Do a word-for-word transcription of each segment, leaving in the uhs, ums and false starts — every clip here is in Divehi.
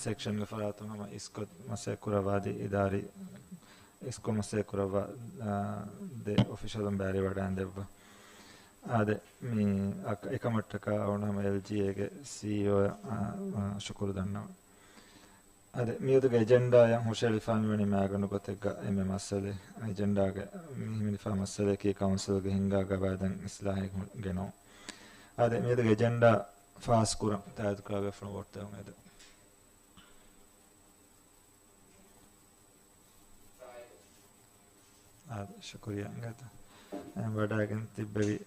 ސެކްޝަންގެ ފަރާތުން ހަމަ އިސްކޮށް މަސައްކަތް ކުރައްވާ އަދި އިދާރީ އިސްކޮށް މަސައްކަތް ކުރައްވާ، އާ، ދެ އޮފިޝަލުން ބައިވެރިވަޑައިގެން ދެއްވާ. އާދެ، މި އަކަ-، އެކަމަށްޓަކާ އަޅުގަނޑު ހަމަ އެލްޖީއޭގެ ސީއީއޯއަށް، އާ، އާ، ޝުކުރު ދަންނަވަން. އާދެ، މިއަދުގެ އެޖެންޑާއަށް ހުށައެޅިފާ މިވަނީ މައިގަނޑު ގޮތެއްގަ އެންމެ މައްސަލައެއް. އެޖެންޑާގެ މި ހިމެނިފާ މައްސަލައަކީ ކައުންސިލްގެ ހިންގާ ގަވާއިދަށް އިސްލާހެއް ހު-، ގެނައުން. އާދެ، މިއަދުގެ އެޖެންޑާ ފާސްކުރަން ތާއީދުކުރާ ބޭފުޅުން ވޯޓް ދެއްވުން އެދެން. އާދެ، ޝުކުރިއްޔާ އިނގޭތޯ. އެ ވަޑައިގެން ތިއްބެވި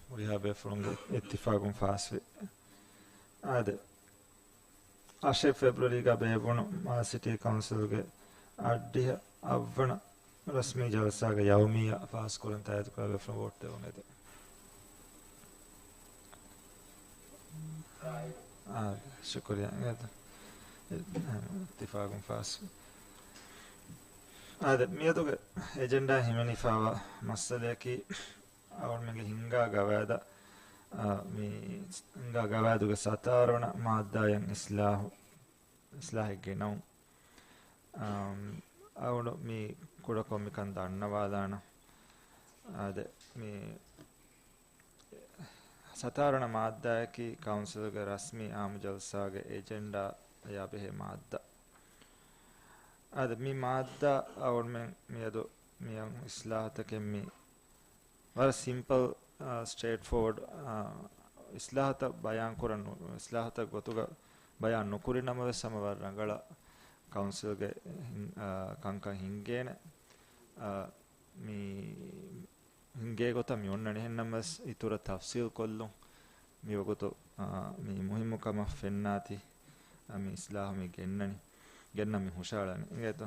ހުރިހާ ބޭފުޅުންގެ އިއްތިފާގުން ފާސްވި. އާދެ، އަށެއް ފެބްރުއަރީގަ ބޭއްވުނު މާލެ ސިޓީ ކައުންސިލްގެ އަށްޑިހަ އަށްވަނަ ރަސްމީ ޖަލްސާގެ ޔައުމިއްޔާ ފާސްކުރަން ތާއީދުކުރާ ބޭފުޅުން ވޯޓް ދެއްވުން އެދެން. އާ، ޝުކުރިއްޔާ އިނގޭތޯ. އިއްތިފާގުން ފާސް. އާދެ، މިއަދުގެ އެޖެންޑާ ހިމެނިފާވާ މައްސަލައަކީ، އަޅުގަނޑުމެންގެ ހިންގާ ގަވާއިދަށް، އާ، މި ހިންގާ ގަވާއިދުގެ ސަތާރަ ވަނަ މާއްދާއަށް އިސްލާހު، އިސްލާހެއް ގެނައުން. އާ، އަޅުގަނޑު މި ކުޑަކޮށް މިކަން ދަންނަވާލާނަން. އާދެ، މި ސަތާރަ ވަނަ މާއްދާއަކީ ކައުންސިލްގެ ރަސްމީ އާއްމު ޖަލްސާގެ އެޖެންޑާއާ ބެހޭ މާއްދާ. އާދެ، މި މާއްދާ އަޅުގަނޑުމެން މިއަދު މިއަން އިސްލާހުތަކެއް މި ވަރަށް ސިމްޕަލް، އާ، ސްޓްރެއިޓް ފޯވަޑް، އާ، އިސްލާހުތައް ބަޔާން ކުރަން ނު-، އިސްލާހުތައް ގޮތުގަ ބަޔާން ނުކުރި ނަމަވެސް ހަމަ ވަރަށް ރަނގަޅަށް ކައުންސިލްގެ ހިން-، އާ، ކަންކަން ހިންގޭނެ. އާ، މި ހިނގޭ ގޮތަށް މި އޮންނަނީ. އެހެންނަމަވެސް އިތުރަށް ތަފްސީލް ކޮށްލުން މިވަގުތު، އާ، މި މުހިއްމު ކަމަށް ފެންނާތީ، އާ، މި އިސްލާހު މި ގެންނަނީ، ގެންނަން މި ހުށައަޅަނީ. އިނގޭތޯ؟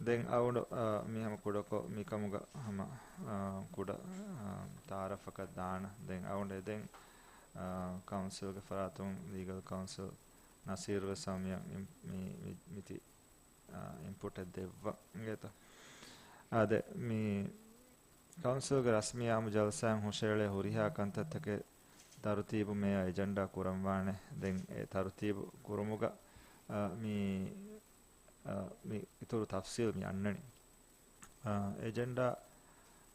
ދެން އަޅުގަނޑު، އާ، މި ހަމަ ކުޑަކޮށް މިކަމުގަ ހަމަ، އާ، ކުޑަ، އާ، ތައާރަފަކަށް ދާނަން. ދެން އަޅުގަނޑު އެދެން، އާ، ކައުންސިލްގެ ފަރާތުން ލީގަލް ކައުންސިލް ނަސީރު ވެސް ހަމަ މި، މި، މި، މިތި އާ، އިންޕުޓެއް ދެއްވަން އިނގޭތޯ. އާދެ، މި ކައުންސިލްގެ ރަސްމީ އާއްމު ޖަލްސާއިން ހުށައެޅޭ ހުރިހާ ކަންތައްތަކެއް ތަރުތީބު މޭޔާ އެޖެންޑާ ކުރަންވާނެ. ދެން އެ ތަރުތީބު ކުރުމުގަ، އާ، މި، އާ، މި އިތުރު ތަފްސީލް މި އަންނަނީ. އާ، އެޖެންޑާ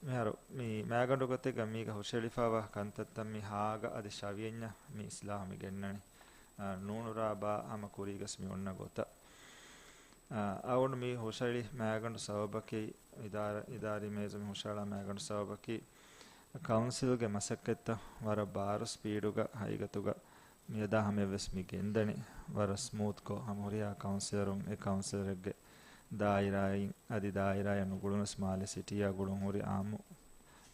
މިހާރު މި މައިގަނޑު ގޮތެއްގަ މީގަ ހުށައެޅިފާވާ ކަންތައްތައް މި ހާގަ އަދި ޝަވިޔަންޏަށް މި އިސްލާހު މި ގެންނަނީ. އާ، ނޫނުރާ ބާ ހަމަ ކުރީގަސް މި އޮންނަ ގޮތަށް. އާ، އަޅުގަނޑު މި ހުށައެޅި މައިގަނޑު ސަބަބަކީ، އިދާރަ-، އިދާރީ މޭޒު މި ހުށައަޅާ މައިގަނޑު ސަބަބަކީ، ކައުންސިލްގެ މަސައްކަތްތައް ވަރަށް ބާރު ސްޕީޑުގަ ހައިގަތުގަ މިއަދާ ހަމަޔަށްވެސް މި ގެންދަނީ ވަރަށް ސްމޫތްކޮށް، ހަމަ ހުރިހާ ކައުންސިލަރުން އެ ކައުންސިލަރެއްގެ ދާއިރާއިން އަދި ދާއިރާއަށް ނުގުޅުނަސް މާލެ ސިޓީއާ ގުޅުން ހުރި އާއްމު،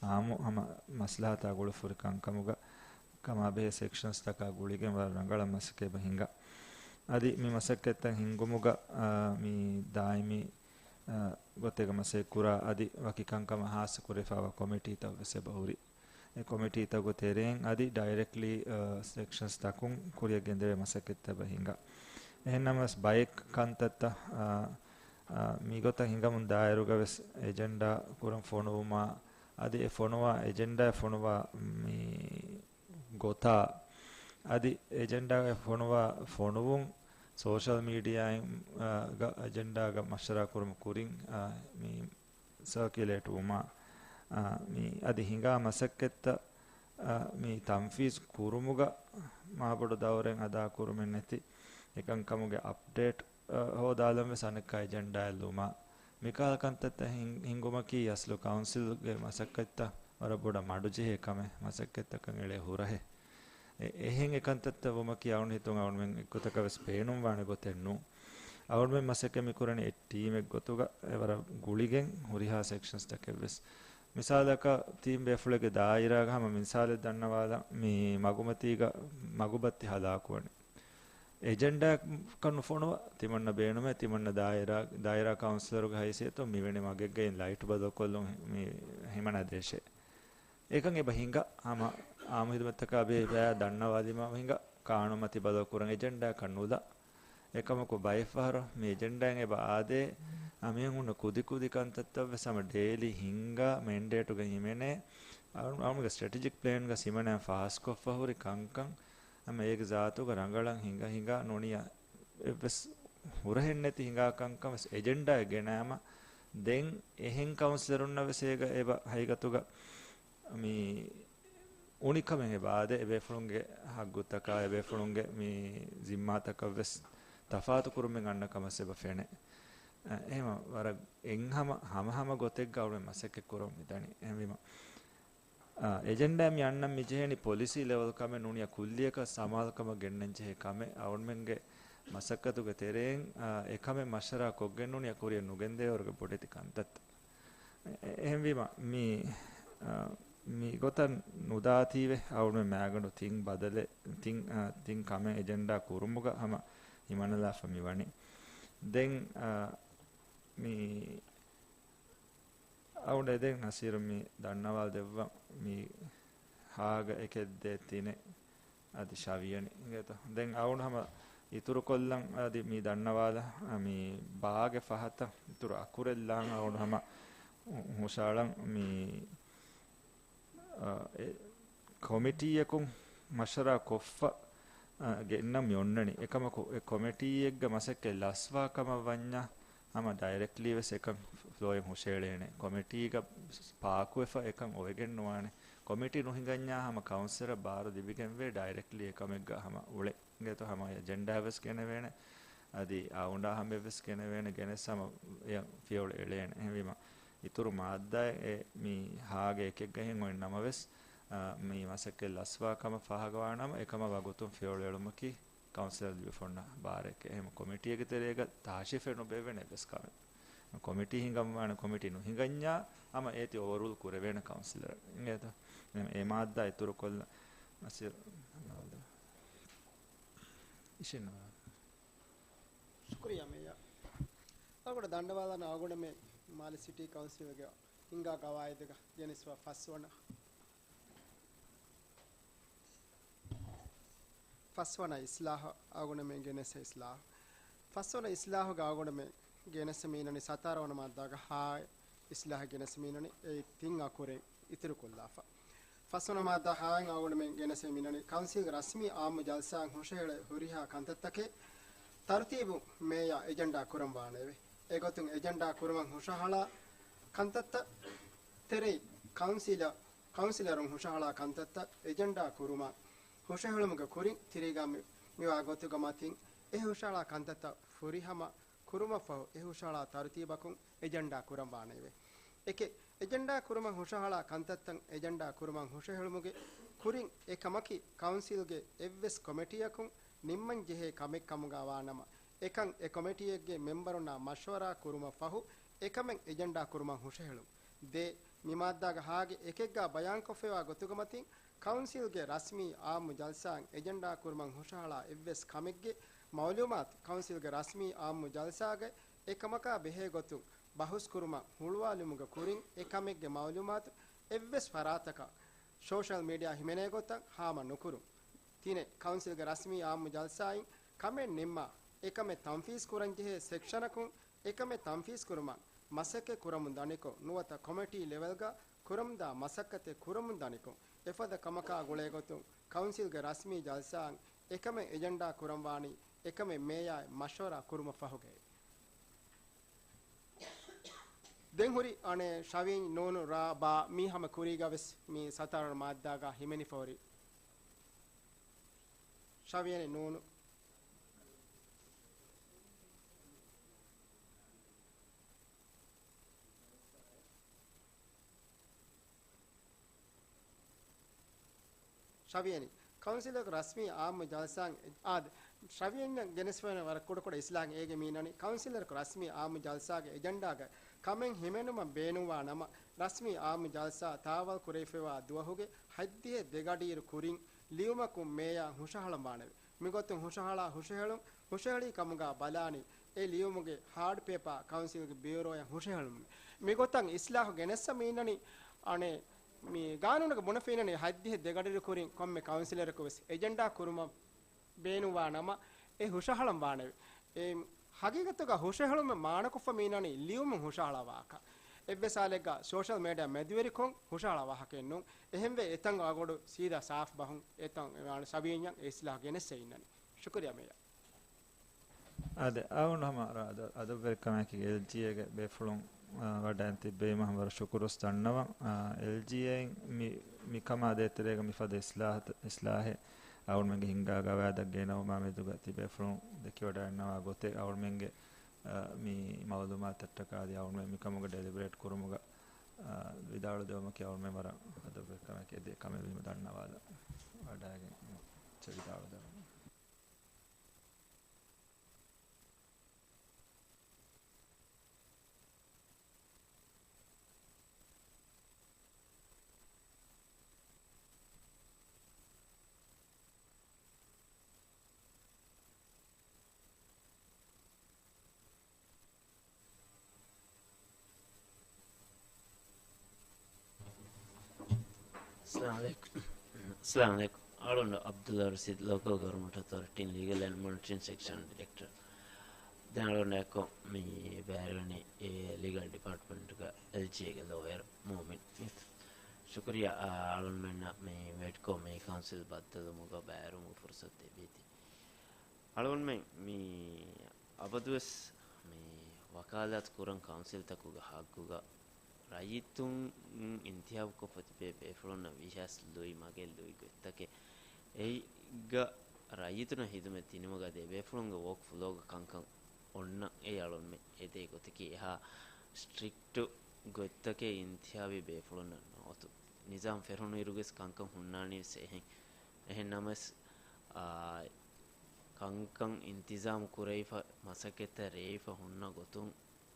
އާއްމު ހަމަ މަސްލަހަތާ ގުޅިފަ ހުރި ކަންކަމުގަ ކަމާބެހޭ ސެކްޝަންސްތަކާ ގުޅިގެން ވަރަށް ރަނގަޅަށް މަސައްކަތް އެބަ ހިނގާ. އަދި މި މަސައްކަތްތައް ހިންގުމުގަ، އާ، މި ދާއިމީ، އާ، ގޮތެއްގަ މަސައްކަތް ކުރާ އަދި ވަކި ކަންކަމަށް ހާއްސަ ކުރެވިފައިވާ ކޮމިޓީތައް ވެސް އެބަ ހުރި. އެ ކޮމިޓީތަކުގެ ތެރެއިން އަދި ޑައިރެކްޓްލީ، އާ، ސެކްޝަންސްތަކުން ކުރިއަށް ގެންދެވޭ މަސައްކަތްތައް އެބަ ހިނގާ. އެހެންނަމަވެސް ބައެއް ކަންތައްތައް، އާ، އާ، މިގޮތަށް ހިނގަމުން ދާއިރުގަ ވެސް އެޖެންޑާ ކުރަން ފޮނުވުމާ އަދި އެ ފޮނުވާ އެޖެންޑާ ފޮނުވާ މި ގޮތާ އަދި އެޖެންޑާ ފޮނުވާ ފޮނުވުން ސޯޝަލް މީޑިއާއިން، އާ، ގަ އެޖެންޑާގަ މަޝްވަރާ ކުރުމު ކުރިން، އާ، މި ސަރކިއުލޭޓް ވުމާ، އާ، މި އަދި ހިނގާ މަސައްކަތްތައް، އާ، މި ތަންފީޒް ކުރުމުގަ މާބޮޑު ދައުރެއް އަދާ ކުރުމެއް ނެތި އެކަންކަމުގެ އަޕްޑޭޓް، އާ، ހޯދާލަން ވެސް އަނެއްކާ އެޖެންޑާއެއް ލުމާ. މިކަހަލަ ކަންތައްތައް ހިން-، ހިންގުމަކީ އަސްލު ކައުންސިލްގެ މަސައްކަތްތައް ވަރަށް ބޮޑަށް މަޑުޖެހޭ ކަމެއް، މަސައްކަތްތަކަށް އެޅޭ ހުރަހެއް. އެ-، އެހެން އެކަންތައްތައް ވުމަކީ އަޅުގަނޑު ހިތުން އަޅުގަނޑުމެން އެއްގޮތަކަށް ވެސް ބޭނުންވާނެ ގޮތެއް ނޫން. އަޅުގަނޑުމެން މަސައްކަތް މި ކުރަނީ އެއް ޓީމެއް ގޮތުގަ އެ ވަރަށް ގުޅިގެން ހުރިހާ ސެކްޝަންސްތަކެއް ވެސް. މިސާލަކަށް ތިން ބޭފުޅެއްގެ ދާއިރާގަ ހަމަ މިސާލެއް ދަންނަވާލަން، މި މަގުމަތީގަ މަގުބައްތި ހަލާކުވަނީ. އެޖެންޑާއަކަށް ނުފޮނުވާ، ތިމަންނަ ބޭނުމޭ، ތިމަންނަ ދާއިރާ، ދާއިރާ ކައުންސިލަރުގެ ހައިސިއްޔަތުން މިވެނި މަގެއްގައި ލައިޓް ބަދަލުކޮށްލުން ހި-، މި ހިމަނާ ދޭށޭ. އެކަން އެބަ ހިނގާ، ހަމަ އާއްމު ހިދުމަތްތަކާ ބެހޭ ބަޔާ ދަންނަވާލީމަ ހިނގާ، ކާނޫނުމަތި ބަދަލު ކުރަން އެޖެންޑާއަކަށް ނުލާ. އެކަމަކު ބައެއް ފަހަރު މި އެޖެންޑާއިން އެބަ އާދޭ، އަ، މިހެން ހުންނަ ކުދިކުދި ކަންތައްތައް ވެސް ހަމަ ޑޭލީ ހިނގާ މެންޑޭޓުގަ ހިމެނޭ، އަޅު-، އަޅުގަނޑުގެ ސްޓްރެޓެޖިކް ޕްލޭންގަ ހިމެނޭ ފާސްކޮށްފަ ހުރި ކަންކަން ހަމަ އޭގެ ޒާތުގަ ރަނގަޅަށް ހިނގަ ހިނގާ ނޫނިޔާ އެއްވެސް ހުރަހެއް ނެތި ހިނގާ ކަންކަން ވެސް އެޖެންޑާއެއް ގެނައިމަ، ދެން އެހެން ކައުންސިލަރުންނަށް ވެސް އޭގަ އެބަ ހަގީގަތުގަ މި އުނިކަމެއް އެބަ އާދޭ، އެބޭފުޅުންގެ ހައްގުތަކާ، އެބޭފުޅުންގެ މި ޒިންމާތަކަށް ވެސް ތަފާތު ކުރުމެއް އަންނަ ކަމަށް އެބަ ފެނޭ. އެ، އެހެމަ ވަރަށް އެއްހަމަ ހަމަހަމަ ގޮތެއްގަ އަޅުމެން މަސައްކަތް ކުރަން މިދަނީ. އެހެންވީމަ، އާ، އެޖެންޑާ މި އަންނަން މި ޖެހެނީ ޕޮލިސީ ލެވެލް ކަމެއް ނޫނިޔާ ކުއްލިއަކަށް ސަމާލުކަމަށް ގެންނަން ޖެހޭ ކަމެއް. އަޅުމެންގެ މަސައްކަތުގެ ތެރެއިން، އާ، އެކަމެއް މަޝްވަރާ ކޮށްގެން ނޫނިޔާ ކުރިއަށް ނުގެންދޭވަރުގެ ބޮޑެތި ކަންތައްތައް. އެ-، އެހެންވީމަ، މި، އާ، މި ގޮތަށް ނުދާތީވެ އަޅުމެން މާގަނޑު ތިން ބަދަލެއް، ތިން، އާ، ތިން ކަމެއް އެޖެންޑާ ކުރުމުގަ ހަމަ ހިމަނަލާފަ މި ވަނީ. ދެން، އާ، މި އަޅުގަނޑު އެދެން ނަސީރު މި ދަންނަވާލަ ދެއްވަން މި ހާގަ އެކެއް ދޭ ތިނެއް އަދި ޝަވިޔަނި އިނގޭތޯ. ދެން އަޅުގަނޑު ހަމަ އިތުރުކޮށްލަން އަދި މި ދަންނަވާލަ މި ބާގެ ފަހަތަށް އިތުރު އަކުރެއް ލާން އަޅުގަނޑު ހަމަ ހުށައަޅަން މި އާ، އެ ކޮމިޓީއަކުން މަޝްވަރާ ކޮށްފަ، އާ، ގެންނަން މި އޮންނަނީ. އެކަމަކު، އެ ކޮމިޓީއެއްގަ މަސައްކަތް ލަސްވާ ކަމަށް ވަންޏާ، ހަމަ ޑައިރެކްޓްލީ ވެސް އެކަން ފްލޯއެއް ހުށައެޅޭނެ. ކޮމިޓީގަ ޕާކުވެފަ އެކަން އޮވެގެން ނުވާނެ. ކޮމިޓީ ނުހިނގަންޏާ ހަމަ ކައުންސިލަރަށް ބާރު ލިބިގެންވޭ ޑައިރެކްޓްލީ އެކަމެއްގަ ހަމަ އުޅެން. އިނގޭތޯ ހަމަ އެޖެންޑާ ވެސް ގެނެވޭނެ. އަދި އަޅުގަނޑާ ހަމަ ވެސް ގެނެވޭނެ. ގެނެސް ހަމަ އެ ފިޔަވަޅު އެޅޭނެ. އެހެންވީމަ، އިތުރު މާއްދާއެއް އެ މި ހާގެ އެކެއްގަހެން އޮތް ނަމަވެސް، އާ، މި މަސައްކަތް ލަސްވާ ކަމަށް ފާހަގަވާ ނަމަ، އެކަމަށް ވަގުތުން ފިޔަވަޅު އެޅުމަކީ ކައުންސިލަށް ލިބިފަ އޮންނަ ބާރެކޭ. އެހެން ކޮމިޓީއެއްގެ ތެރޭގަ ތާށިފެއް ނުބޭއްވޭނެ އެއްވެސް ކަމެއް. ކޮމިޓީ ހިނގަންވާނެ، ކޮމިޓީ ނުހިނގަންޏާ، ހަމަ އޭތި އޯވަރޫލް ކުރެވޭނެ ކައުންސިލަރ. އިނގޭތޯ؟ އެ މާއްދާ އިތުރުކޮށްލަ، ނަސީރު. އިށެއް ނުވާ. ޝުކުރިއްޔާ މޭޔާ. އަޅުގަނޑަށް ދަންނަވާލަން އަޅުގަނޑުމެން މާލެ ސިޓީ ކައުންސިލްގެ ހިންގާ ގަވާއިދުގަ ގެނެސްފަ ފަސްވަނަ، ފަސްވަނަ އިސްލާހު އަޅުގަނޑުމެން ގެނެސް އިސްލާހު. ފަސްވަނަ އިސްލާހުގަ އަޅުގަނޑުމެން ގެނެސް މީނަނީ ސަތާރަ ވަނަ މާއްދާގަ ހާ އިސްލާހު ގެނެސް މީނަނީ އެ ތިން އަކުރެއް އިތުރުކޮށްލާފަ. ފަސްވަނަ މާއްދާ ހާއިން އަޅުގަނޑުމެން ގެނެސް މީނަނީ ކައުންސިލްގެ ރަސްމީ އާއްމު ޖަލްސާއަށް ހުށަހެޅޭ ހުރިހާ ކަންތައްތަކެއް ތަރުތީބު މޭޔާ އެޖެންޑާ ކުރަން ވާނެއެވެ. އެގޮތުން އެޖެންޑާ ކުރުމަށް ހުށަހަޅާ ކަންތައްތައް ތެރެއިން ކައުންސިލަ، ކައުންސިލަރުން ހުށަހަޅާ ކަންތައްތައް އެޖެންޑާ ކުރުމަށް ހުށަހެޅުމުގެ ކުރިން ތިރީގަ މި، މިވާ ގޮތުގަ މަތިން އެ ހުށަހަޅާ ކަންތައްތައް ފުރިހަމަ ކުރުމަށްފަހު އެ ހުށަހަޅާ ތަރުތީބަކުން އެޖެންޑާ ކުރަން ވާނެއެވެ. އެކެއް، އެޖެންޑާ ކުރުމަށް ހުށަހަޅާ ކަންތައްތައް އެޖެންޑާ ކުރުމަށް ހުށަހެޅުމުގެ ކުރިން އެކަމަކީ ކައުންސިލްގެ އެއްވެސް ކޮމިޓީއަކުން ނިންމަން ޖެހޭ ކަމެއް ކަމުގަ ވާނަމަ، އެކަން އެ ކޮމިޓީއެއްގެ މެމްބަރުންނާ މަޝްވަރާ ކުރުމަށް ފަހު އެކަމެއް އެޖެންޑާ ކުރުމަށް ހުށަހެޅުން. ދޭ، މި މާއްދާގެ ހާގެ އެކެއްގަ ބަޔާންކޮށްފައިވާ ގޮތުގަ މަތިން، ކައުންސިލްގެ ރަސްމީ އާއްމު ޖަލްސާއަށް އެޖެންޑާ ކުރުމަށް ހުށަހަޅާ އެއްވެސް ކަމެއްގެ މައުލޫމާތު ކައުންސިލްގެ ރަސްމީ އާއްމު ޖަލްސާގައި އެކަމަކާ ބެހޭ ގޮތުން ބަހުސް ކުރުމަށް ހުޅުވާލުމުގެ ކުރިން އެ ކަމެއްގެ މައުލޫމާތު އެއްވެސް ފަރާތަކަށް ސޯޝަލް މީޑިއާ ހިމެނޭ ގޮތަށް ހާމަ ނުކުރުން. ތިނެއް، ކައުންސިލްގެ ރަސްމީ އާއްމު ޖަލްސާއިން ކަމެއް ނިންމާ، އެކަމެއް ތަންފީޒް ކުރަންޖެހޭ ސެކްޝަނަކުން އެކަމެއް ތަންފީޒް ކުރުމަށް މަސައްކަތް ކުރަމުން ދަނިކޮށް، ނުވަތަ ކޮމިޓީ ލެވެލްގަ ކުރަމުންދާ މަސައްކަތެއް ކުރަމުން ދަނިކޮށް، އެފަދަ ކަމަކާ ގުޅޭގޮތުން ކައުންސިލްގެ ރަސްމީ ޖަލްސާއަށް އެކަމެއް އެޖެންޑާ ކުރަންވާނީ އެކަމެއް މޭޔާއަށް މަޝްވަރާ ކުރުމަށް ފަހުގައި. ދެން ހުރި އަނެއް ޝަވިޔަނި ނޫނު ރާ ބާ މީ ހަމަ ކުރީގަ ވެސް މި ސަތާރަ މާއްދާގަ ހިމެނިފަ ހުރި. ޝަވިޔަނި ނޫނު. ޝަވިޔަނި، ކައުންސިލަރަކު ރަސްމީ އާއްމު ޖަލްސާއަށް އާދެ، ޝަވިޔަނިއަށް ގެނެސްފައިވާ ވަރަށް ކުޑަކުޑަ އިސްލާހެއް އޭގެ މީނަނީ، ކައުންސިލަރަކު ރަސްމީ އާއްމު ޖަލްސާގެ އެޖެންޑާގައި ކަމެއް ހިމެނުމަށް ބޭނުންވާ ނަމަ، ރަސްމީ އާއްމު ޖަލްސާ ތާވަލް ކުރެވިފައިވާ ދުވަހުގެ ހަތްދިހަ ދެ ގަޑިއިރު ކުރިން ލިޔުމަކުން މޭޔާ ހުށަހަޅަން ވާނެވެ. މިގޮތުން ހުށަހަޅާ ހުށަހެޅުން، ހުށަހެޅީ ކަމުގަ ބަލާނީ އެ ލިޔުމުގެ ހާޑް ޕޭޕާ ކައުންސިލްގެ ބިއުރޯއަށް ހުށަހެޅުމުގެ. މިގޮތަށް އިސްލާހު ގެނެއްސަ މީނަނީ އަނެއް މި ގާނޫނުގެ ބުނެފައިނަނީ ހަތްދިހަ ދެ ގަޑިއިރު ކުރިން ކޮންމެ ކައުންސިލަރަކު ވެސް އެޖެންޑާ ކުރުމަށް ބޭނުންވާ ނަމަ އެ ހުށަހަޅަން ވާނެވެ. އެ ހަގީގަތުގަ ހުށަހެޅުމެއް މާނަކޮށްފަ މީނަނީ ލިޔުމުން ހުށަހަޅާ ވާހަކަ. އެއްވެސް ހާލެއްގަ ސޯޝަލް މީޑިއާ މެދުވެރިކޮށް ހުށަހަޅާ ވާހަކައެއް ނޫން. އެހެންވެ، އެތަން އަގޮޑު ސީދާ ސާފު ބަހުން އެތަން ސަބީންޏަށް އެ އިސްލާހު ގެނެއްސެ އިންނަނީ. ޝުކުރިޔާ މޭޔަރ. އާދެ، އަޅުގަނޑު ހަމަ އަދަ-، އަދަބުވެރިކަމާއެކީ އެލްޖީއޭގެ ބޭފުޅުން، އާ، ވަޑައިން ތިއްބެވީމަ ހަމަ ވަރަށް ޝުކުރުވެސް ދަންނަވަން. އާ، އެލްޖީއޭއިން މި، މިކަމާ ދޭތެރޭގަ މިފަދަ އިސްލާހަތަ-، އިސްލާހެއް އަޅުގަނޑުމެންގެ ހިންގާ ގަވާއިދަށް ގެނައުމާ މެދުގަ ތިބޭފުޅުން ދެކިވަޑައިގަންނަވާ ގޮތެއް އަޅުގަނޑުމެންގެ، އާ، މި މައުލޫމާތަށްޓަކާ އަދި އަޅުގަނޑުމެން މިކަމުގަ ޑެލިބަރޭޓް ކުރުމުގަ، އާ، ވިދާޅުދެވުމަކީ އަޅުގަނޑުމެން ވަރަށް އަދަބުވެރިކަމެއް އެދޭ ކަމެއް ވީމަ ދަންނަވާލަ ވަޑައިގެން ވިދާޅުދެވުނު. އައްސަލާމު ޢަލައިކުމް. އައްސަލާމު ޢަލައިކުމް. އަޅުގަނޑު ޢަބްދުﷲ ރަޝީދު، ލޯކަލް ގަވަރންމަންޓް އޮތޯރިޓީން ލީގަލް އެންޑް މޮނިޓަރިން ސެކްޝަން ޑިރެކްޓަރ. ދެން އަޅުގަނޑާއެކު މި ބައިވެރިވަނީ އެ ލީގަލް ޑިޕާޓްމަންޓްގަ އެލްޖީއޭގެ ލޯޔަރ މުއުމިން. ޝުކުރިޔާ، އާ، އަޅުގަނޑުމެންނަށް މި ވެޑްކޯ މި ކައުންސިލް ބައްދަލުވުމުގަ ބައިވެރިވުމުގެ ފުރުސަތު ލިބީތީ. އަޅުގަނޑުމެން މި އަބަދުވެސް މި ވަކާލާތު ކުރަން ކައުންސިލްތަކުގެ ހައްގުގަ ރައްޔިތުން އިންތިހާބުކޮށްފަ ތިބޭ ބޭފުޅުންނަށް ވީހާވެސް ލުއި މަގެއް ލުއި ގޮތްތަކެއް އެއީގަ ރައްޔިތުންނަށް ހިދުމަތް ދިނުމުގަ ދޭ ބޭފުޅުންގެ ވޯކް ފްލޯގަ ކަންކަން އޮންނަ އެ އަޅުންމެ އެދޭ ގޮތަކީ އެހާ ސްޓްރިކްޓު ގޮތްތަކެއް އިންތިހާބީ ބޭފުޅުންނަށް ނޯތު. ނިޒާމް ފެށުނުއިރުގެސް ކަންކަން ހުންނާނީވެސް އެހެން. އެހެން ނަމަވެސް، އާ، ކަންކަން އިންތިޒާމް ކުރެވިފަ، މަސައްކަތްތައް ރޭވިފަ ހުންނަ ގޮތުން،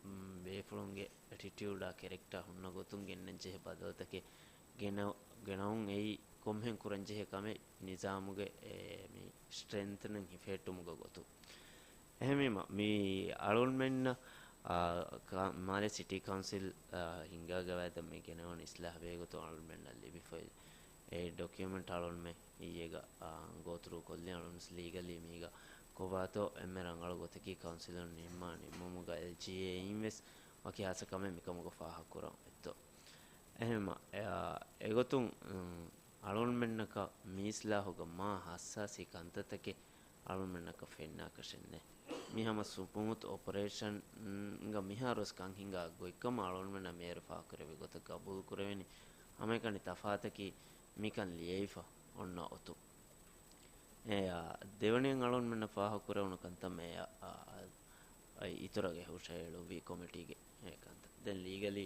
މް، ބޭފުޅުންގެ އެޓިޓިއުޑާ ކެރެކްޓާ ހުންނަ ގޮތުން ގެންނަންޖެހޭ ބަދަލުތަކެއް ގެނަ-، ގެނައުން އެއީ ކޮންމެހެން ކުރަންޖެހޭ ކަމެއް ނިޒާމުގެ، އެ، މި ސްޓްރެންތުން ހިފެހެއްޓުމުގެ ގޮތުން. އެހެންވީމަ، މި އަޅުންމެންނަށް، އާ، ކަ-، މާލެ ސިޓީ ކައުންސިލް، އާ، ހިންގާ ގަވާއިދަށް މި ގެނެވުނު އިސްލާހް ވޭގޮތުން އަޅުންމެންނަށް ލިބިފައި އެ ޑޮކިއުމެންޓް އަޅުންމެ އިއްޔެގަ، އާ، ގޯތުރޫ ކޮށްލި އަޅުންސް ލީގަލީ މީގަ ކޮބާތޯ އެންމެ ރަނގަޅު ގޮތަކީ ކައުންސިލުން ނިންމާ ނިންމުމުގަ އެލްޖީއޭއިން ވެސް ވަކި ހާއްސަ ކަމެއް މިކަމުގަ ފާހަގަކުރަން އޮތްތޯ. އެހެންމަ، އެ، އާ، އެގޮތުން، އުން، އަޅުންމެންނަކަށް މި އިސްލާހުގަ މާ ހައްސާސީ ކަންތައްތަކެއް އަޅުންމެންނަކަށް ފެންނާކަށެއްނެއް. މި ހަމަ ސުމޫތު އޮޕަރޭޝަންގަ މިހާރުވެސް ކަން ހިނގާ ގޮތްކަމަށް އަޅުންމެންނަށް މޭރު ފާހަގަކުރެއްވި ގޮތަށް ގަބޫލުކުރެވެނީ. ހަމައެކަނި ތަފާތަކީ މިކަން ލިޔެވިފަ އޮންނަ އޮތުން. އެ، އާ، ދެވަނައިން އަޅުންމެންނަށް ފާހަގަކުރެވުނު ކަންތައް މޭ، އާ، އާ، އިތުރަށް ހުށަހެޅުއްވީ ކޮމިޓީގެ އެ ކަންތައް. ދެން ލީގަލީ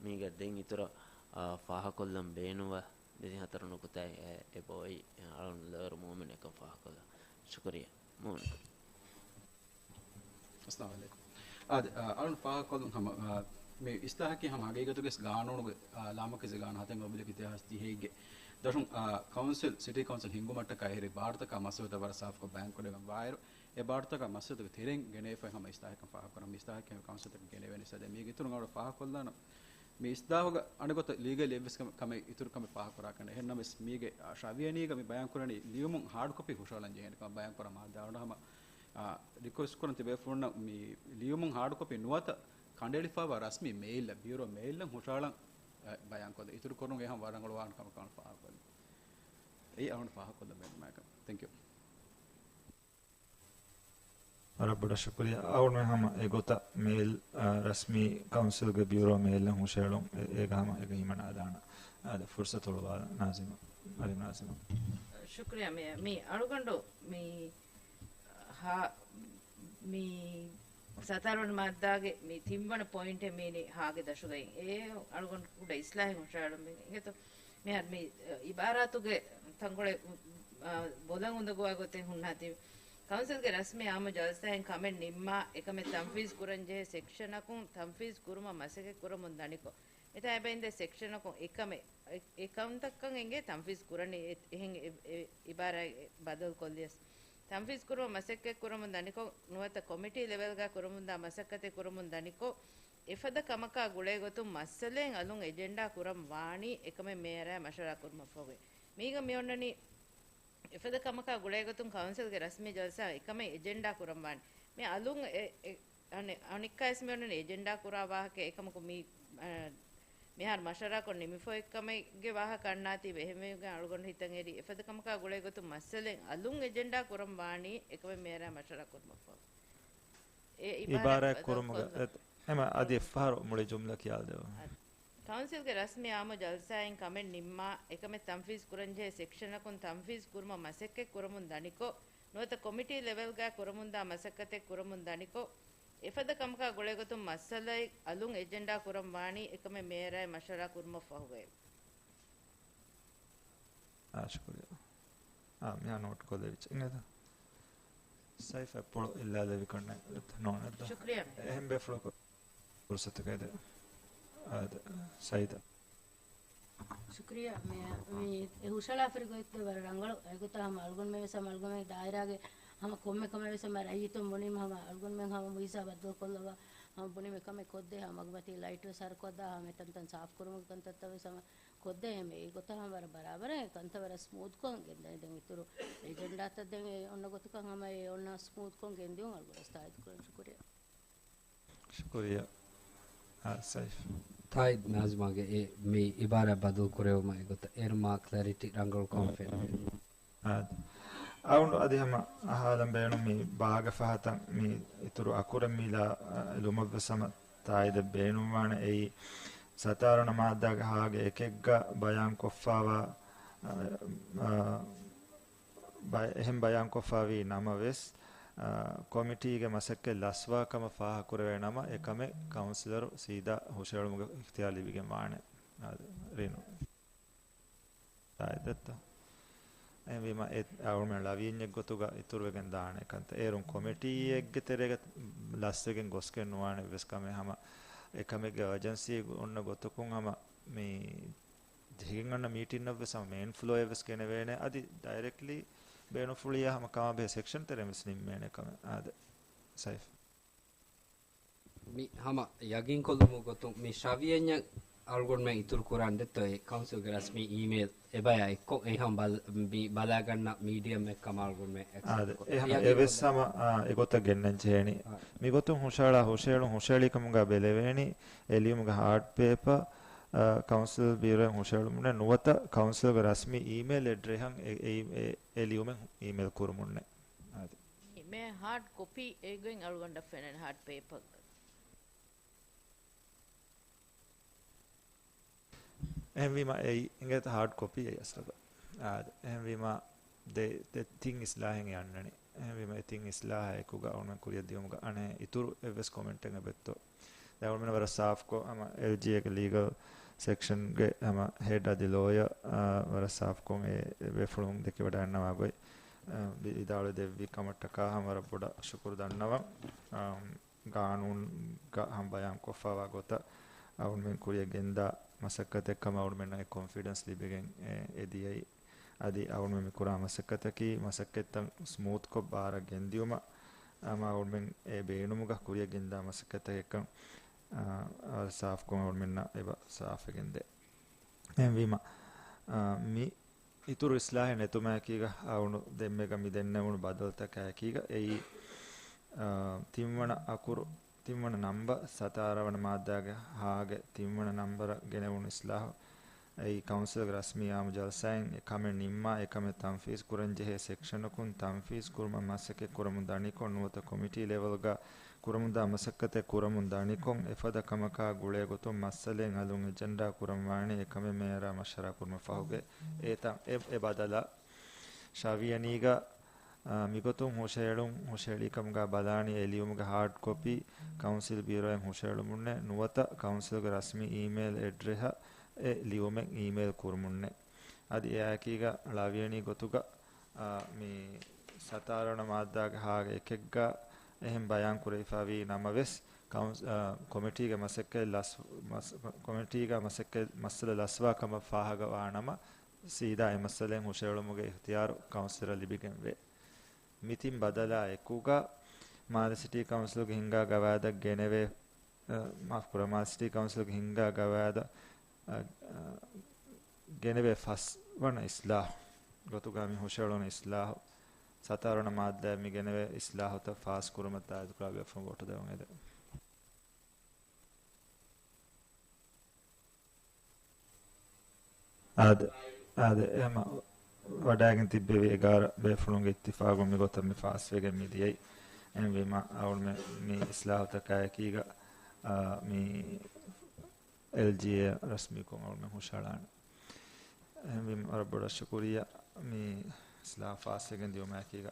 މީގަ ދެން އިތުރަށް، އާ، ފާހަގަކޮށްލަން ބޭނުންވާ ދެތިން ހަތަރު ނުކުތާއެއް އެބައޮތް. އަޅުން ލޯޔަރު މުއުމިން އެކަން ފާހަގަކޮށްލާ. ޝުކުރިއްޔާ. މުއުމިން. އައްސަލާމު ޢަލައިކުމް. އާދެ، އަ، އަޅުން ފާހަގަކޮށްލުން ހަމަ، އަ، މި އިސްލާހަކީ ހަމަ ހަގީގަތުގެ ގާނޫނުގެ، އަ، ލާމަރުކަޒީ ގާނޫނު ހަތެއް އޮބްލިކް ދެހާސް ދިހައިގެ ދަށުން، އަ، ކައުންސިލް، ސިޓީ ކައުންސިލް ހިންގުމަށްޓަކާ އެހެރީ ބާރުތަކާ މައްސަލަތައް ވަރަށް ސާފުކޮށް ބަޔާންކުރެވެން ވާއިރު، އެ ބާރުތަކާ މައްސަލަތުގެ ތެރެއިން ގެނެވިފައި ހަމަ އިސްލާހަކަށް ފާހަގަކުރަން، މި އިސްލާހަކީ ކައުންސިލްތަކަށް ގެނެވޭނެ އިސްލާހެއް. މީގެ އިތުރުން އަޅު ފާހަގަކޮށްލާނަން. މި އިސްލާހުގަ އަނެއްގޮތަށް ލީގަލް އެއްވެސް ކަމެއް، ކަމެއް އިތުރު ކަމެއް ފާހަގަކުރާކަށް ނެތް. އެހެންނަމަވެސް މީގެ، އާ، ޝަވިޔަނީގަ މި ބަޔާންކުރަނީ ލިޔުމުން ހާޑް ކޮޕީ ހުށަހަޅަން ޖެހޭނެ ކަމަށް ބަޔާންކުރަން މާއްދާ އަޅުގަނޑު ހަމަ، އާ، ރިކުއެސްޓް ކުރަން ތިބޭފުޅުންނަށް މި ލިޔުމުން ހާޑް ކޮޕީ ނުވަތަ ކަނޑައެޅިފައިވާ ރަސްމީ މެއިލްއަށް، ބިއުރޯ މެއިލްއަށް ހުށަހަޅަން، އާ، ބަޔާންކޮށްދޭ. އިތުރު ކުރުން އެހާ ވަރަށް ރަނގަޅުވާނެ ކަމަށް ފާހަގަކޮށްލި. އެއީ އަޅުގަނޑު ފާހަގަކޮށްލަން ބޭނުންވާ ކަމެއް. ތެންކް ޔޫ. ވަރަށް ބޮޑަށް ޝުކުރިއްޔާ. އަޅުގަނޑު ހަމަ އެގޮތަށް މެއިލް، އާ، ރަސްމީ ކައުންސިލްގެ ބިއުރޯ މެއިލްއަށް ހުށަހެޅުން އެ-، އޭގަ ހަމަ އޭގަ ހިމަނާލާނަން. އާދެ، ފުރުސަތު ހުޅުވާލަން ނާޒިމާ. އަލި ނާޒިމާ. ޝުކުރިއްޔާ. މި، މި އަޅުގަނޑު މި ހާ-، މި ސަތާރަ ވަނަ މާއްދާގެ މި ތިންވަނަ ޕޮއިންޓެއް މީނީ ހާގެ ދަށުގައި އެ އަޅުގަނޑު ކުޑަ އިސްލާހެއް ހުށަހަޅުމެއް އިނގޭތޯ. މިހާރު މި، އަ، އިބާރާތުގެ ތަންކޮޅެއް، އަ، ބޮލަށް އުނދަގޫވާ ގޮތެއް ހުންނާތީ، ކައުންސިލްގެ ރަސްމީ އާއްމު ޖަލްސާއިން ކަމެއް ނިންމާ، އެކަމެއް ތަންފީޒް ކުރަންޖެހޭ ސެކްޝަނަކުން ތަންފީޒް ކުރުމަށް މަސައްކަތް ކުރަމުން ދަނިކޮށް، އެތާ އެބައިންދޭ ސެކްޝަނަކުން އެކަމެއް، އެ، އެ ކަންތައްކަން އެނގޭ ތަންފީޒް ކުރަނީ އެ-، އެހެން އެ-، އެ އިބާރާތް ބަދަލުކޮށްލިޔަސް. ތަންފީޒް ކުރުމަށް މަސައްކަތް ކުރަމުން ދަނިކޮށް، ނުވަތަ ކޮމިޓީ ލެވެލްގަ ކުރަމުންދާ މަސައްކަތެއް ކުރަމުން ދަނިކޮށް، އެފަދަ ކަމަކާ ގުޅޭގޮތުން މައްސަލައެއް އަލުން އެޖެންޑާ ކުރަން ވާނީ އެކަމެއް މޭޔަރާ މަޝްވަރާ ކުރުމަށްފަހުގައި. މީގަ މިއޮންނަނީ އެފަދަ ކަމަކާ ގުޅޭގޮތުން ކައުންސިލްގެ ރަސްމީ ޖަލްސާ އެކަމެއް އެޖެންޑާ ކުރަން ވާނީ. މި އަލުން އެ-، އެ-، އަނެ-، އަނެއްކާވެސް މިއޮންނަނީ އެޖެންޑާ ކުރާ ވާހަކަ އެކަމަކު މި އަ، މިހާރު މަޝްވަރާކޮށް ނިމިފައި ކަމެއްގެ ވާހަކަ އަންނާތީ އެހެންވެގެން އަޅުގަނޑު ހިތަށް އެރި އެފަދަ ކަމަކާ ގުޅޭ ގޮތުން މައްސަލައެއް އަލުން އެޖެންޑާ ކުރަން ވާނީ އެކަމެއް މޭޔަރާ މަޝްވަރާ ކުރުމަށްފަހު. އެ އިބާރާތް ކުރުމުގަ ކޮށްލުން. އެ، އެމަ އަދި އެއްފަހަރު މުޅި ޖުމްލަ ކިޔާލެވުން. އަ، ކައުންސިލްގެ ރަސްމީ އާއްމު ޖަލްސާއިން ކަމެއް ނިންމާ، އެކަމެއް ތަންފީޒް ކުރަންޖެހޭ ސެކްޝަނަކުން ތަންފީޒް ކުރުމަށް މަސައްކަތް ކުރަމުން ދަނިކޮށް، ނުވަތަ ކޮމިޓީ ލެވެލްގަ ކުރަމުންދާ މަސައްކަތެއް ކުރަމުން ދަނިކޮށް، އެފަދަ ކަމަކާ ގުޅޭގޮތުން މައްސަލައެއް އަލުން އެޖެންޑާ ކުރަން ވާނީ އެކަމެއް މޭޔަރާއި މަޝްވަރާ ކުރުމަށްފަހުގައެވެ. އާ، ޝުކުރިއްޔާ. އާ، މިހާ ނޯޓް ކޮށްލެވިއްޖެ. އިނގޭތަ؟ ސައިފް އެއްޕޮޅު އިއްލާލެވިކަންނެއް ނޯނެއްދޯ؟ ޝުކުރިއްޔާ. އެހެން ބޭފުޅަކު ފުރުސަތުގައި ދޭ. އާދެ، ސައިދާ. ޝުކުރިއްޔާ. މި، މި އެ ހުށަހަޅާފައި ގޮތް ވަރަށް ރަނގަޅު. އެގޮތަށް ހަމަ އަޅުގަނޑުމެން ވެސް ހަމަ އަޅުގަނޑުމެން ދާއިރާގެ ހަމަ ކޮންމެ ކަމެއް ވެސް ހަމަ ރައްޔިތުން ބުނީމަ ހަމަ އަޅުގަނޑުމެން ހަމަ މުއިޒާ ބައްދަލުކޮށްލައްވާ ހަމަ ބުނި މި ކަމެއް ކޮށްދޭ ހަމަ މަގުމަތީ ލައިޓް ވެސް ހަރުކޮށްދާ ހަމަ އެތަންތަން ސާފް ކުރުމުގެ ކަންތައްތައް ވެސް ހަމަ ކޮށްދޭ ހަމަ އެގޮތަށް ހަމަ ވަރަށް ބަރާބަރަށް ކަންތައް ވަރަށް ސްމޫތްކޮށް ގެންދަނީ. ދެން އިތުރު އެޖެންޑާތައް ދެން އެ އޮންނަ ގޮތަކަށް ހަމަ އެ އޮންނަ ސްމޫތްކޮށް ގެންދިއުން އަޅުގަނޑު ވެސް ތާއީދު ކުރަން. ޝުކުރިއްޔާ. ޝުކުރިއްޔާ. އާ، ސައިފް. ތާއީދު ނާޒިމާގެ އެ މި އިބާރާތް ބަދަލު ކުރެވުމަށް އެގޮތަށް އޭރު މާ ކްލެރިޓީ ރަނގަޅުކަމަށް ފެންނެވި. އާދެ. އަޅުގަނޑު އަދި ހަމަ އަހާލަން ބޭނުން މި ބާގަ ފަހަތަށް މި އިތުރު އަކުރެއް މިލާ، އަ، ލުމަށްވެސް ހަމަ ތާއީދެއް ބޭނުންވާނެ. އެއީ ސަތާރަ ވަނަ މާއްދާގެ ހާގެ އެކެއްގަ ބަޔާންކޮށްފައިވާ، އަ، އަ، ބަ-، އެހެން ބަޔާންކޮށްފައިވީ ނަމަވެސް، އަ، ކޮމިޓީގެ މަސައްކަތް ލަސްވާ ކަމަށް ފާހަގަކުރެވޭ ނަމަ، އެ ކަމެއް ކައުންސިލަރު ސީދާ ހުށަހެޅުމުގެ އިޚްތިޔާރު ލިބިގެން ވާނެ. އާދެ، ރީނު. އާދެއްތަ؟ އެހެންވީމަ، އެ އަޅުމެން ޅަވިޔަންޏެއް ގޮތުގަ އިތުރުވެގެން ދާނެ ކަންތައް. އޭރުން ކޮމިޓީއެއްގެ ތެރޭގަ ލަސްވެގެން ގޮސްގެން ނުވާނެ އެއްވެސް ކަމެއް ހަމަ އެ ކަމެއްގެ އަޖެންސީ އޮންނަ ގޮތަކުން ހަމަ މި ޖެހިގެން އަންނަ މީޓިންއަށްވެސް ހަމަ މެއިން ފްލޯއެއްވެސް ގެނެވޭނެ. އަދި ޑައިރެކްޓްލީ ބޭނުންފުޅިއްޔާ ހަމަ ކަމާބެހޭ ސެކްޝަން ތެރެއިންވެސް ނިންމޭނެ ކަމެއް. އާދެ، ސައިފް. މި ހަމަ ޔަގީންކޮށްލުމުގެ ގޮތުން މި ޝަވިޔަންޏަށް އަޅުގަނޑުމެން އިތުރު ކުރާން ދެއްތޯ އެ ކައުންސިލްގެ ރަސްމީ އީމެއިލް އެބަޔާ އެއްކޮށް އެ ހަމަ ބަލ-، މި ބަލާގަންނަ މީޑިއަމެއް ކަމަށް އަޅުގަނޑުމެން އެކްސެޕްޓް އާދެ، ކޮށް. އެ ހަމަ އެވެސް ހަމަ، އާ، އެގޮތަށް ގެންނަން ޖެހޭނީ. އާ. މިގޮތުން ހުށަހަޅާ ހުށަހެޅުން ހުށަހެޅީ ކަމުގަ ބެލެވޭނީ އެ ލިޔުމުގެ ހާޑް ޕޭޕަ، އާ، ކައުންސިލް ބިއުރޯއިން ހުށަހެޅުމުންނެއް ނުވަތަ ކައުންސިލްގެ ރަސްމީ އީމެއިލް އެޑްރެހަށް އެ، އެ، އެ، އެ ލިޔުމެއް އީމެއިލް ކުރުމުންނެއް. އާދެ. މޭ ހާޑް ކޮޕީ އެގޮތް އަޅުގަނޑަށް ފެނެން ހާޑް ޕޭޕަރ. އެހެންވީމަ އެއީ އިނގޭތަ ހާޑް ކޮޕީ އެއީ އަސްލުގަ. އާދެ، އެހެންވީމަ ދެ، ދެ ތިން އިސްލާހެއް އެ އަންނަނީ. އެހެންވީމަ އެ ތިން އިސްލާހާ އެކުގަ އަޅުގަނޑުމެން ކުރިއަށް ދިޔުމުގަ އަނެއް އިތުރު އެއްވެސް ކޮމެންޓެއް އެބައޮތްތޯ؟ ދެން އަޅުގަނޑުމެން ވަރަށް ސާފްކޮށް ހަމަ އެލްޖީއޭގެ ލީގަލް ސެކްޝަންގެ ހަމަ ހެޑް އަދި ލޯޔަރ، އާ، ވަރަށް ސާފްކޮށް އެ ބޭފުޅުން ދެކިވަޑައިގަންނަވާ ގޮތް، އާ، ވި-، ވިދާޅުވެ ދެއްވި ކަމަށްޓަކާ ހަމަ ވަރަށް ބޮޑަށް ޝުކުރު ދަންނަވަން. އާ، ގާނޫނުގަ ހަމަ ބަޔާންކޮށްފައިވާ ގޮތަށް އަޅުގަނޑުމެން ކުރިއަށް ގެންދާ މަސައްކަތެއް ކަމަށް އަޅުގަނޑުމެންނަށް އެ ކޮންފިޑެންސް ލިބިގެން އެ، އެދިޔައީ. އަދި އަޅުގަނޑުމެން މި ކުރާ މަސައްކަތަކީ މަސައްކަތްތައް ސްމޫތްކޮށް ބާރަށް ގެންދިޔުމަށް ހަމަ އަޅުގަނޑުމެން އެ ބޭނުމުގަ ކުރިއަށް ގެންދާ މަސައްކަތެއްކަން، އާ، އާ، ސާފްކޮށް އަޅުގަނޑުމެންނަށް އެބަ ސާފްވެގެންދޭ. އެހެންވީމަ، އާ، މި އިތުރު އިސްލާހެއް ނެތުމާއެކީގަ އަޅުގަނޑު ދެންމެގަ މި ދެންނެވުނު ބަދަލުތަކާއެކީގަ އެއީ، އާ، ތިންވަނަ އަކުރު، ތިންވަނަ ނަންބަ، ސަތާރަ ވަނަ މާއްދާގެ ހާގެ ތިންވަނަ ނަންބަރަށް ގެނެވުނު އިސްލާހު. އެއީ ކައުންސިލްގެ ރަސްމީ އާއްމު ޖަލްސާއިން އެ ކަމެއް ނިންމާ، އެ ކަމެއް ތަންފީޒް ކުރަންޖެހޭ ސެކްޝަނަކުން ތަންފީޒް ކުރުމަށް މަސައްކަތް ކުރަމުން ދަނިކޮށް، ނުވަތަ ކޮމިޓީ ލެވެލްގަ ކުރަމުންދާ މަސައްކަތެއް ކުރަމުން ދަނިކޮށް، އެފަދަ ކަމަކާ ގުޅޭ ގޮތުން މައްސަލައެއް އަލުން އެޖެންޑާ ކުރަން ވާނީ އެ ކަމެއް މޭޔަރާ މަޝްވަރާ ކުރުމަށް ފަހުގެ އެ ތަން-، އެ، އެ ބަދަލަށް ޝަވިޔަނީގަ، އާ، މިގޮތުން ހުށަހެޅުން، ހުށަހެޅީ ކަމުގަ ބަލާނީ އެ ލިޔުމުގެ ހާޑް ކޮޕީ ކައުންސިލް ބިއުރޯއިން ހުށަހެޅުމުންނެއް ނުވަތަ ކައުންސިލްގެ ރަސްމީ އީމެއިލް އެޑްރެހަށް އެ ލިޔުމެއް އީމެއިލް ކުރުމުންނެއް. އަދި އެއާއެކީގަ ޅަވިޔަނީ ގޮތުގަ، އާ، މި ސަތާރަ ވަނަ މާއްދާގެ ހާގެ އެކެއްގަ އެހެން ބަޔާން ކުރެވިފައިވީ ނަމަވެސް، ކައުންސް-، އާ، ކޮމިޓީގެ މަސައްކަތް ލަސް-، މަސް-، ކޮމިޓީގަ މަސައްކަތް މައްސަލަ ލަސްވާ ކަމަށް ފާހަގަވާ ނަމަ، ސީދާ އެ މައްސަލައިން ހުށަހެޅުމުގެ އިޚްތިޔާރު ކައުންސިލަރަށް ލިބިގެންވޭ. މި ތިން ބަދަލާ އެކުގަ، މާލެ ސިޓީ ކައުންސިލްގެ ހިންގާ ގަވާއިދަށް ގެނެވޭ، އަ، މާފުކުރާ، މާލެ ސިޓީ ކައުންސިލްގެ ހިންގާ ގަވާއިދަށް، އަ، އަ، ގެނެވޭ ފަސް ވަނަ އިސްލާހު ގޮތުގަ މި ހުށަހެޅުނު އިސްލާހު، ސަތާރަ ވަނަ މާއްދާއިން މި ގެނެވޭ އިސްލާހުތައް ފާސް ކުރުމަށް ތާއީދުކުރާ ބޭފުޅުން ވޯޓު ދެވަން އެދެން. އާދެ، އާދެ، އެހެމަ ވަޑައިގެން ތިއްބެވި އެގާރަ ބޭފުޅުންގެ އިއްތިފާގުން މިގޮތަށް މި ފާސްވެގެން މި ދިޔައީ. އެހެންވީމަ، އަޅުމެ މި އިސްލާހުތަކާއެކީގަ، އާ، މި އެލްޖީއޭ ރަސްމީކޮށް އަޅުމެ ހުށަހަޅާނެ. އެހެންވީމަ، ވަރަށް ބޮޑަށް ޝުކުރިއްޔާ މި އިސްލާހު ފާސްވެގެން ދިޔުމާއެކީގަ.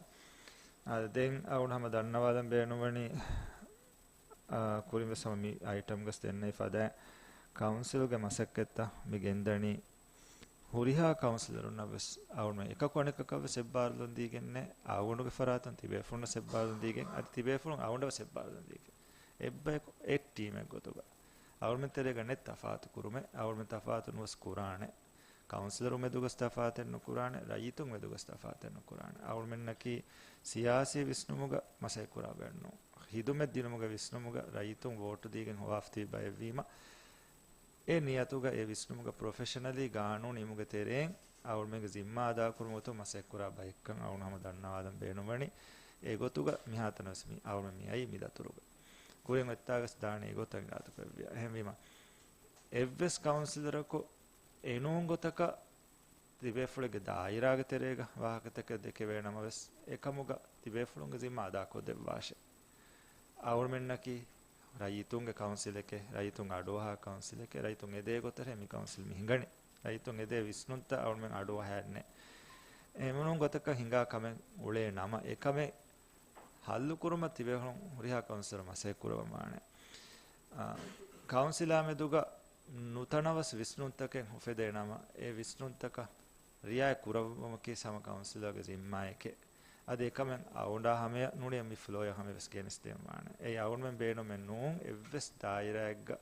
އާދެ، ދެން އަޅުން ހަމަ ދަންނަވާލަން ބޭނުންވަނީ، އާ، ކުރިން ވެސް ހަމަ މި އައިޓަމްގަސް ދެންނެވި ފަދައިން ކައުންސިލްގެ މަސައްކަތްތައް މި ގެންދަނީ ހުރިހާ ކައުންސިލަރުންނަށް ވެސް އަޅުން އެކަކު އަނެކަކަށް ވެސް އެއްބާރުލުން ދީގެންނެއް، އަޅުގަނޑުގެ ފަރާތުން ތިބޭފުޅުންނަށް އެއްބާރުލުން ދީގެން، އަދި ތިބޭފުޅުން އަޅުގަނޑަށް ވެސް އެއްބާރުލުން ދީގެން. އެއްބަޔަކު އެއް ޓީމެއް ގޮތުގަ. އަޅުމެން ތެރޭގަ ނެތް ތަފާތު ކުރުމެއް، އަޅުމެން ތަފާތު ނުވެސް ކުރާނެ. ކައުންސިލަރު މެދުގަސް ތަފާތެއް ނުކުރާނެ، ރައްޔިތުން މެދުގަސް ތަފާތެއް ނުކުރާނެ. އަޅުމެންނަކީ ސިޔާސީ ވިސްނުމުގަ މަސައްކަތް ކުރާ ބައެއް ނޫން. ހިދުމަތް ދިނުމުގެ ވިސްނުމުގަ ރައްޔިތުން ވޯޓު ދީގެން ހޮވާފަ ތިބި ބައެއްވީމަ، އެ ނިޔަތުގަ އެ ވިސްނުމުގަ ޕްރޮފެޝަނަލީ ގާނޫނީ އިމުގެ ތެރެއިން އަޅުމެންގެ ޒިންމާ އަދާކުރުމުގެ ގޮތުން މަސައްކަތް ކުރާ ބައެއްކަން އަޅުން ހަމަ ދަންނަވާލަން ބޭނުންވަނީ. އެގޮތުގަ މިހާތަނަށް ވެސް މި އަޅުމެން މި އައީ މި ދަތުރުގަ. ކުރިން އޮތްތާގަސް ދާނީ އެގޮތަށް އިރާދަކުރެއްވިޔާ. އެހެންވީމަ، އެއްވެސް ކައުންސިލަރަކު އެނޫން ގޮތަކަށް ތިބޭފުޅެއްގެ ދާއިރާގެ ތެރޭގަ ވާހަކަތަކެއް ދެކެވޭ ނަމަވެސް، އެކަމުގަ ތިބޭފުޅުންގެ ޒިންމާ އަދާކޮށްދެއްވާށޭ. އަޅުމެންނަކީ ރައްޔިތުންގެ ކައުންސިލެކޭ، ރައްޔިތުން އަޑުއަހާ ކައުންސިލެކޭ، ރައްޔިތުން އެދޭ ގޮތަށޭ މި ކައުންސިލް މި ހިނގަނީ. ރައްޔިތުން އެދޭ ވިސްނުންތައް އަޅުމެން އަޑުއަހައެއްނެ. އެމުނުން ގޮތަކަށް ހިނގާ ކަމެއް އުޅޭ ނަމަ، އެކަމެއް ހައްލުކުރުމަށް ތިބޭފުޅުން ހުރިހާ ކައުންސިލަރު މަސައްކަތް ކުރައްވަމާނެ. އާ، ކައުންސިލާ މެދުގަ ނުތަނަވަސް ވިސްނުންތަކެއް އުފެދޭ ނަމަ، އެ ވިސްނުންތަކަށް ރިއާޔަތް ކުރައްވުމަކީ ހަމަ ކައުންސިލަރގެ ޒިންމާއެކޭ. އަދި އެކަމެއް އަޅުގަނޑާ ހަމަޔަށް ނޫނީ މި ފްލޯޔަށް ހަމަޔަށް ވެސް ގެނެސްދޭން ވާނެ. އެއީ އަޅުގަނޑުމެން ބޭނުމެއް ނޫން އެއްވެސް ދާއިރާއެއްގަ.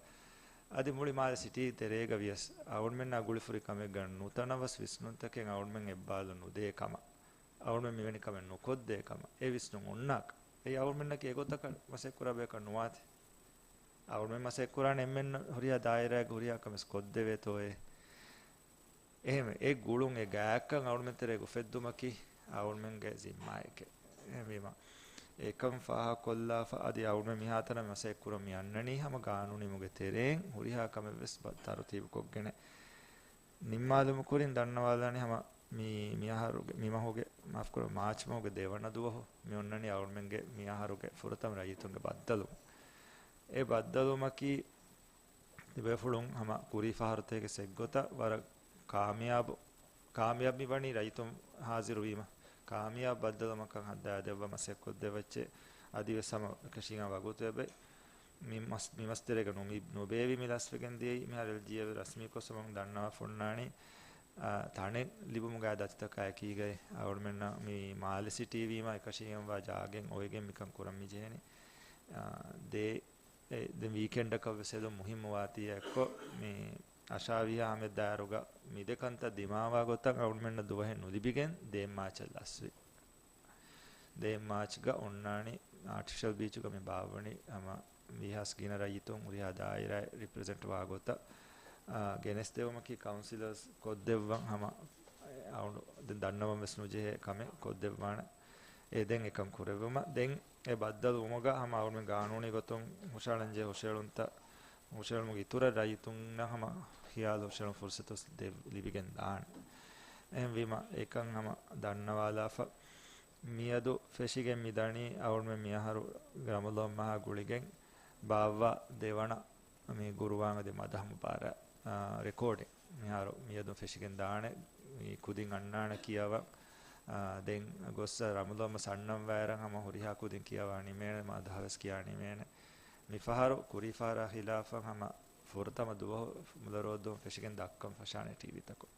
އަދި މުޅި މާލެ ސިޓީ ތެރޭގަ ވިޔަސް އަޅުގަނޑުމެންނާ ގުޅިފުރި ކަމެއްގަ ނުތަނަވަސް ވިސްނުންތަކެއް އަޅުގަނޑުމެން އެއްބާލު ނުދޭ ކަމަށް. އަޅުގަނޑުމެން މިވެނި ކަމެއް ނުކޮށްދޭ ކަމަށް އެ ވިސްނުން އޮންނާކަށް. އެއީ އަޅުގަނޑުމެންނަކީ އެގޮތަކަށް މަސައްކަތް ކުރާ ބަޔަކަށް ނުވާތީ. އަޅުގަނޑުމެން މަސައްކަތް ކުރާނެ އެންމެން ހުރިހާ ދާއިރާއެއްގެ ހުރިހާ ކަމެއް ކޮށްދެވޭތޯއޭ. އެހެންވެ، އެ ގުޅުން އެ ގާތްކަން އަޅުގަނޑުމެން ތެރޭގަ އުފެއްދުމަކީ އަޅުގަނޑުމެންގެ ޒިންމާއެކޭ. އެހެންވީމަ، އެކަން ފާހަގަކޮށްލާފަ އަދި އަޅުގަނޑުމެން މިހާތަނަށް މަސައްކަތް ކުރަން މި އަންނަނީ ހަމަ ގާނޫނީ އިމުގެ ތެރެއިން ހުރިހާ ކަމެއް ވެސް ބަ-، ތަރުތީބުކޮށްގެނެ. ނިންމާލުމުގެ ކުރިން ދަންނަވާލާނީ ހަމަ މި، މިއަހަރުގެ، މި މަހުގެ، މާފުކުރަން، މާޗް މަހުގެ ދެވަނަ ދުވަހު މި އޮންނަނީ އަޅުގަނޑުމެންގެ މިއަހަރުގެ ފުރަތަމަ ރައްޔިތުންގެ ބައްދަލުވުން. އެ ބައްދަލުވުމަކީ ތިބޭފުޅުން ހަމަ ކުރީ ފަހަރުތަކެއް އެއްގޮތަށް ވަރަށް ކާމިޔާބު، ކާމިޔާބު މި ވަނީ ރައްޔިތުން ހާޒިރުވީމަ، ކާމިޔާބު ބައްދަލުވުމަކަށް ހައްދާދެއްވާ މަސައްކަތް ކޮށްދެއްވައްޗޭ. އަދިވެސް ހަމަ އެކަށީގެން ވަގުތު އެބައި މި މަސް-، މި މަސްތެރޭގަ ނުމި-، ނުބޭވި މި ލަސްވެގެން ދިޔައީ. މިހާރު އެލްޖީއޭ ރަސްމީކޮށް ހަމަ ދަންނަވާފަ އޮންނާނީ، އާ، ތަނެއް ލިބުމުގައި ދަތިތަކާ އެކީގައި އަޅުގަނޑުމެންނަށް މި މާލެ ސިޓީ ވީމަ އެކަށީގެންވާ ޖާގައިން އޮވެގެން މިކަން ކުރަން މި ޖެހެނީ. އާ، ދޭ، އެ، ދެން ވީކެންޑަކަށް ވެސް ހެދުން މުހިއްމުވާތީ އެއްކޮށް މި އަށާވީހާ ހަމަ ދާއިރުގަ މި ދެ ކަންތައް ދިމާވާ ގޮތަށް އަޅުގަނޑުމެންނަށް ދުވަހެއް ނުލިބިގެން ދޭ މާޗަށް ލަސްވި. ދޭ މާޗްގަ އޮންނާނީ އާޓިފިޝަލް ބީޗުގަ މި ބާއްވަނީ ހަމަ ވީހާވެސް ގިނަ ރައްޔިތުން ހުރިހާ ދާއިރާއެއް ރިޕްރެޒެންޓް ވާ ގޮތަށް، އާ، ގެނެސްދެވުމަކީ ކައުންސިލަރސް ކޮށްދެއްވަން ހަމަ އަޅުގަނޑު ދެން ދަންނަވަން ވެސް ނުޖެހޭ ކަމެއް ކޮށްދެއްވާނެ. އެ ދެން އެކަން ކުރެއްވުމަށް ދެން އެ ބައްދަލުވުމުގަ ހަމަ އަޅުގަނޑުމެން ގާނޫނީ ގޮތުން ހުށަހަޅަންޖެހޭ ހުށަހެޅުންތައް ހުށަހެޅުމުގެ އިތުރަށް ރައްޔިތުންނަށް ހަމަ ޚިޔާލު ހުށަހެޅުން ފުރުސަތު ދެ-، ލިބިގެން ދާނެ. އެހެންވީމަ، އެކަން ހަމަ ދަންނަވާލާފަ، މިއަދު ފެށިގެން މިދަނީ އަޅުގަނޑުމެން މިއަހަރު ރަމަޟާން މަހާ ގުޅިގެން ބާއްވާ ދެވަނަ މި ގުރުއާން އަދި މަދަހަ މުބާރާތް، އާ، ރެކޯޑިން. މިހާރު މިއަދު ފެށިގެން ދާނެ، މި ކުދިން އަންނާނެ ކިޔަވަން. އާ، ދެން ގޮއްސަ ރަމަޟާން މަހް އަންނަން ވާއިރަށް ހަމަ ހުރިހާ ކުދިން ކިޔަވާ ނިމޭނެ، މަދަހަ ވެސް ކިޔާ ނިމޭނެ. މިފަހަރު ކުރީ ފަހަރާ ޚިލާފަށް ހަމަ ފުރަތަމަ ދުވަހު މުލަރޯއްދުވަން ފެށިގެން ދައްކަން ފަށާނެ ޓީވީތަކުން.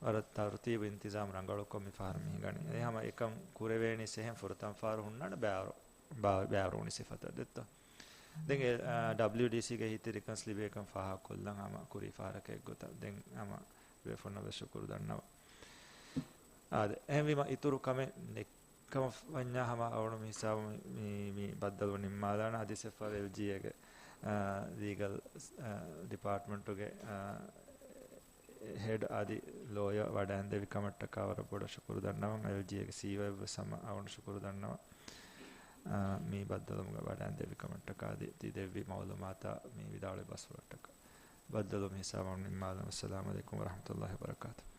ވަރަށް ތަރުތީބު އިންތިޒާމް ރަނގަޅުކޮށް މިފަހަރު މި ހިނގަނީ. އެ ހަމަ އެކަން ކުރެވޭނީ ސެހެން ފުރަތަމަ ފަހަރު ހުންނާނެ ބައިވަރު-، ބާ-، ބައިވަރު ވުނި ސިފަތައް ދެއްތޯ. ދެން އެ، އާ، ޑަބްލިއުޑީސީގެ ހިތިރިކަން ސްލިބޭކަން ފާހަގަކޮށްލަން ހަމަ ކުރީ ފަހަރަކަށް އެއްގޮތަށް ދެން ހަމަ ބޭފުޅުންނަށް ވެސް ޝުކުރު ދަންނަވަން. އާދެ، އެހެންވީމަ އިތުރު ކަމެއް ނެއް-، ކަމަށް ވަންޏާ ހަމަ އަޅުގަނޑު މި ހިސާބު މި، މި، މި ބައްދަލުވުން ނިންމާލާނަ އަދި ސެފަރ އެލްޖީއޭގެ، އާ، ލީގަލް، އާ، ޑިޕާޓްމަންޓުގެ، އާ، ހެޑް އަދި ލޯޔަ ވަޑައިންދެވި ކަމަށްޓަކާ ވަރަށް ބޮޑަށް ޝުކުރު ދަންނަވަން. އެލްޖީއޭގެ ސީއީއޯ އެއްވެސް ހަމަ އަޅުގަނޑު ޝުކުރު ދަންނަވަން. އާ، މި ބައްދަލުވުމުގަ ވަޑައިންދެވި ކަމަށްޓަކާ އަދި ތި ދެއްވި މައުލޫމާތާ މި ވިދާޅުވި ބަސްފުޅަށްޓަކާ. ބައްދަލުވުމުގެ ހިސާބުން ނިންމާލަން. އައްސަލާމު ޢަލައިކުމް ވަރަޙްމަތުﷲި ވަބަރަކާތުހު.